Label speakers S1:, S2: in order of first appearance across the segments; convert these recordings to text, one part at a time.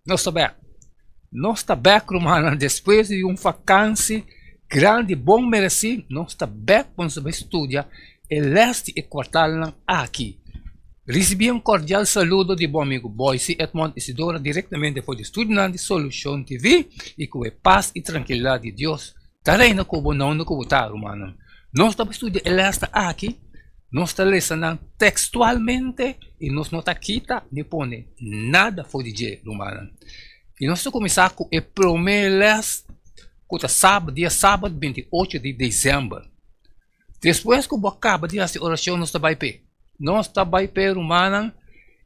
S1: Nos ta bek. Nos ta bek rumannan despues di un vakansi grandi bon meresí nos ta bek pa nos bai studia e les di e kwartalnan aki. Risibí un kordial saludo di bo amigu Boyce Edmond Isidora direktamente for di studionan di Solushon TV i ku e pas i trankilidat di Dios ta reina ku bo na unda ku bo ta rumannan. Nos ta bai studia e lesnan aki, nos ta lesa nan tekstualmente i nos no ta kita ni pone nada for di dje rumannan. I nos ta kuminsá ku e promé lès ku ta sab dia sabat 28 di desèmber. Despues ku bo a kaba di hasi orashon nos ta bai p'e. Nos ta bai p'e rumannan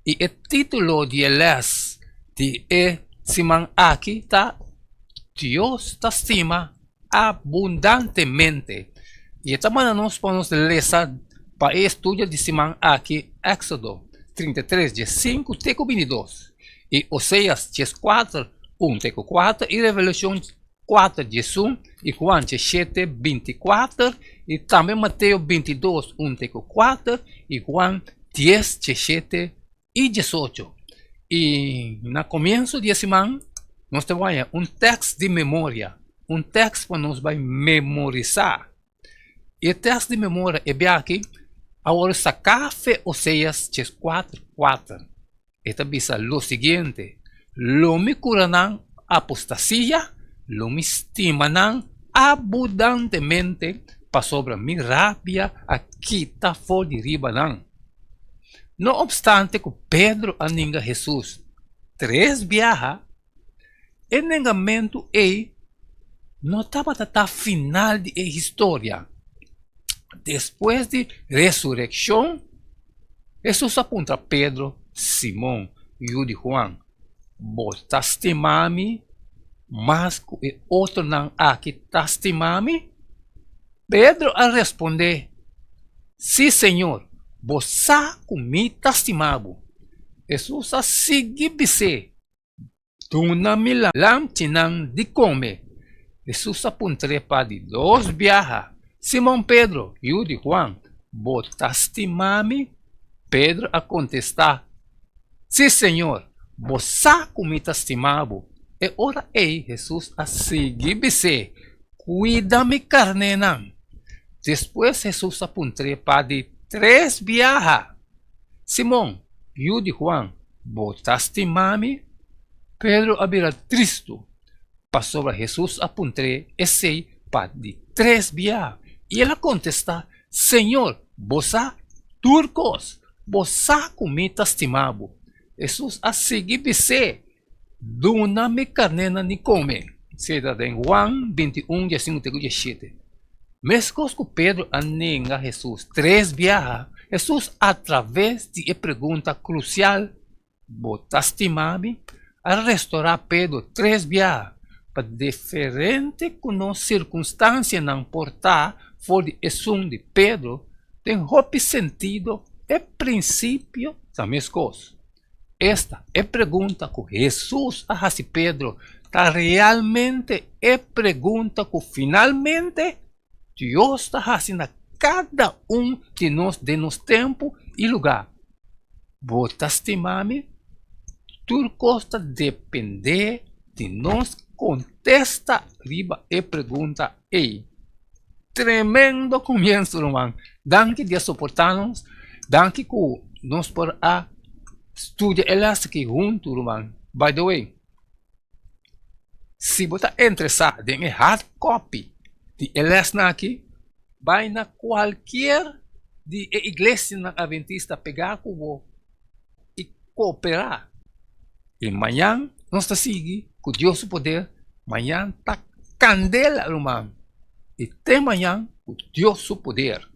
S1: i e título di e lès di e siman aki ta Dios ta stima abundantemente. I e ta manda nos pa nos lesa pa e estudio di siman aki Éxodo 33 dje 5 te ku 22 i Oseas djes 4 1 te ku 4 i Revelashon 4 djes 1 i Juan dje 7 24 i tambe Mateo 22 1 te ku 4 i Juan 10 dje 7 i 18. I na komienso di e siman nos ta waya un tèks di memoria, un tèks pa nos bai memorisá. I e tèks di memoria e bia aki a wòrdu saká fe Oseas 4, 4. E ta bisa lo siguiente, Lo mi kura nan apostasia, lo mi stima nan abundantemente, pasobra mi rabia a kita for di riba nan. No opstante ku Pedro a ninga Hesus tres biaha, e nengamentu ei no tabata ta final di e historia. Despues di resurekshon, Hesus a puntra Pedro, Simon, yu di Huan, bo ta stima mi mas ku e otronan aki ta stima mi? Pedro a respondé, Sí, Señor, bo sa ku mi ta stima bo. Hesus a sigui bis'é, Duna mi lamchinan di kome. Hesus a puntr'é pa di dos biaha, Simon Pedro, yu di Huan, bo ta stima mi? Pedro a kontestá, Sí, Señor, bo sa ku mi ta stima bo. E ora ei Hesus a sigui bis'é, Kuida mi karnénan. Despues Hesus a puntr'é pa di tres biaha, Simon, yu di Huan, bo ta stima mi? Pedro a bira tristu pasobra Hesus a puntr'é esei pa di tres biaha, i el a kontestá, Señor, bo sa tur kos, bo sa ku mi ta stima bo. Hesus a sigui bis'é, Duna mi karnénan di kome. Esei ta den Juan 21, 15 te ku 17. Meskos ku Pedro a nenga Hesus tres biaha, Hesus atraves di e pregunta krusial, Bo ta stima mi? a restorá Pedro tres biaha. Pa diferente ku nos sirkunstansianan por ta for di esun di Pedro, den hopi sentido e prinsipio ta meskos. Esta, e pregunta ku Hesus a hasi Pedro ta realmente e pregunta ku finalmente Dios ta hasi na kada un di nos den nos tempu i lugá, Bo ta stima mi? Tur kos ta dependé di nos kontesta riba e pregunta ei. Tremendo komienso ruman! Danki di a soportá nos, danki ku nos por a studia e lès aki huntu ruman. By the way, si bo ta interesá den e hard copy di e lèsnan aki, bai na kualkier di e iglesianan adventista pegá ku bo i kooperá. I mañan nos ta sigui ku Dios su poder, mañan ta kandela ruman, i te mañan ku Dios su poder.